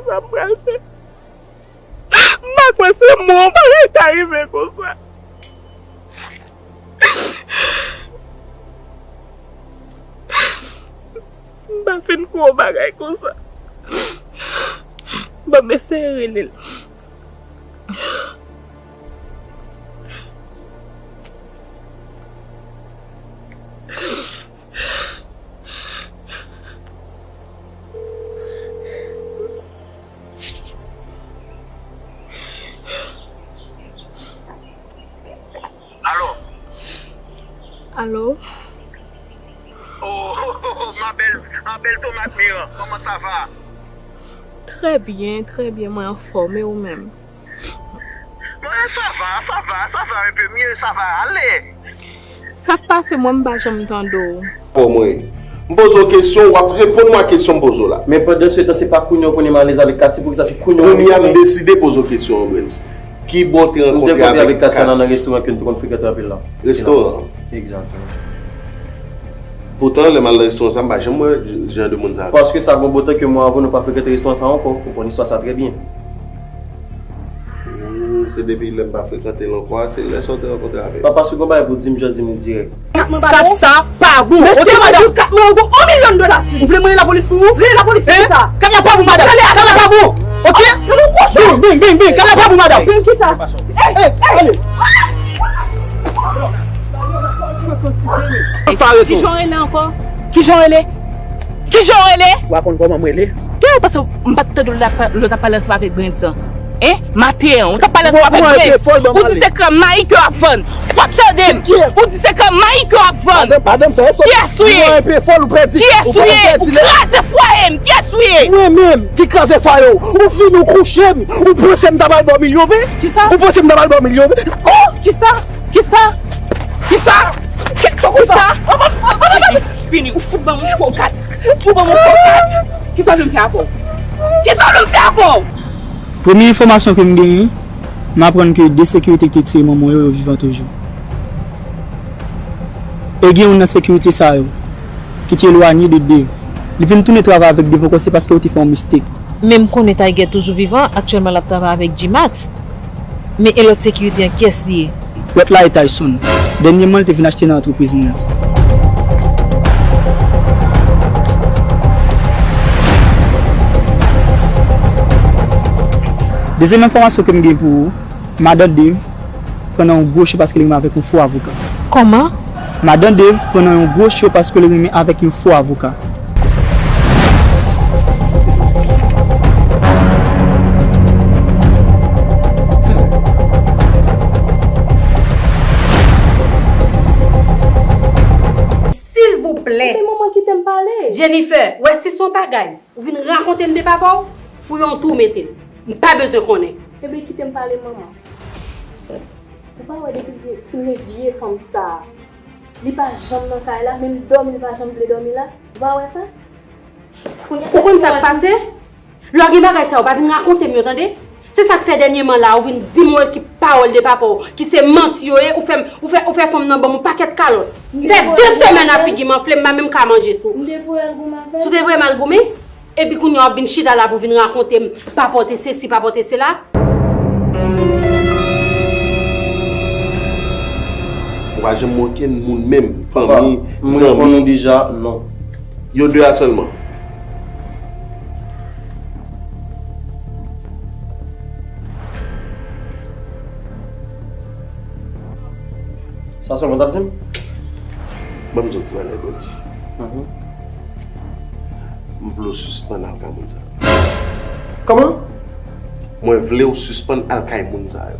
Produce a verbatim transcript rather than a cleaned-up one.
Sa m pral fè. M pa kwè se mwen, yon bagay ka rive konsa. M pa fin kwè yon bagay konsa. Ban m eseye rele l. Alo? Alo? Oh, ma belle, ma belle tomate mûre, comment ça va? Très bien, très bien, mwen anfòm, e ou menm? Mwen, ça va, ça va, ça va un peu mieux, ça va aller. Sa k pase, mwen, m pa janm tande w. Bon, mwen, m poze w kesyon, w ap reponn mwen a kesyon m poze w la. Men pandan se tan, se pa kounye a w konnen m alèz avèk Katy, poukisa se kounye a w konnen? Kounye a m deside poze w kesyon an, Brens. Ki bò w te rankontre avèk Katy? M te rankontre avèk Katy nan restoran ke n te konn frekante anpil la. Restoran an? Egzakteman. Poutan, lè m al nan restoran sa, m pa janm wè jan de moun sa. Paske sa gon botan ke mwa avan nou pa frekante restoran sa ankò. Ou konn istwa sa trè byen. Hmm, se depi lè m pa frekante l ankò a, se lè sa w te rankontre avè l. Papa, si w gon bagay pou w di m, just di m li dirèk. Kat sa pa bon. Mesye, oke, madanm. Kat mwen, yon milyon dola sou li. Ou vle mwen rele lapolis pou ou? Rele lapolis pou sa. Kat la pa bon, madanm. Kat la pa bon. Oke? Bing, bing, bing, bing. Kat la pa bon, madanm. Bing, kisa? Ey, ey, ale. Ki jan w rele ankò? Ki jan w rele? Ki jan w rele? Ou pa konn kòman m rele? Kilè w panse m pa t tande w lè w t ap pale ansanm avèk Brens an? Hein? Maten an, ou t ap pale ansanm avèk Brens. Ou di se krèm mayi ke w ap vann. W ap tande m? Ou di se krèm mayi ke w ap vann. Madanm, madanm, fè sòt. Kiyès ou ye? Ou enpe fòl, ou pèdi. Kiyès ou ye? Ou kraze fwaye m. Kiyès ou ye? Mwen menm ki kraze fwaye w. Ou vini, ou kouche m. Ou panse m ta pral ba w milyon vre? Kisa? Ou panse m ta pral ba w milyon vre? Oh! Kisa? Kisa? Kisa? Kisa? Fini, ou fout ban m yon fo kat. Ou ban m yon fo kat. Kisa w vle m fè avè w? Kisa w vle m fè avè w? Premye enfòmasyon ke m genyen, m aprann ke de sekirite ki te tiye manman w yo, yo vivan toujou. E gen youn nan sekirite sa yo ki te elwanye de Dave. Li vin tounen travay avèk Dave ankò, se paske yo te fè yon mistake. Men m konnen Tiger toujou vivan, aktyèlman l ap travay avèk G-Max. Men e lòt sekirite an, kiyès li ye? Lòt la e Tyson. Dènyèman, li te vin achte nan antrepriz mwen an. Dezyèm enfòmasyon ke m gen pou ou, madan Dave pran nan yon gwo cho paske li renmen avèk yon fo avoka. Kòman? Madan Dave pran nan yon gwo cho paske li renmen avèk yon fo avoka. Silvouplè. Ebyen, manman, kite m pale. Jennifer, w wè si se yon bagay ou vin rakonte m de papa w, fouye yon twou mete l. M pa bezwen konnen. Ebyen, kite m pale, manman. Ou pa wè depi l fin gen vye fanm sa a, li pa janm nan kay la, menm dòmi li pa janm vle dòmi la. Ou pa wè sa? Ou konn sa k pase? Lè w gen bagay sa yo, pa vin rakonte m yo, tande? Se sa k fè dènyèman la, ou vin di m yon ekip pawòl de papa w, ki se manti yo ye, ou fè m, ou fè, ou fè fanm nan ban m yon pakèt kalòt. Fè de semèn a figi m anfle, m pa menm ka manje sou. M te voye al goumen avè l. Si w te voye m al goumen? Epi kounye a w ap vin chita la pou vin rakonte m, papa w te sesi, papa w te sela. Ou pa janm wè okenn moun menm, fanmi, zanmi. Mwen konnen deja, non. Yo de a sèlman. Sa sèlman w t ap di m? Ban m di w ti bagay, Brens. Mhm. M vle w sispann al kay moun sa yo. Kòman? Mwen vle w sispann al kay moun sa yo.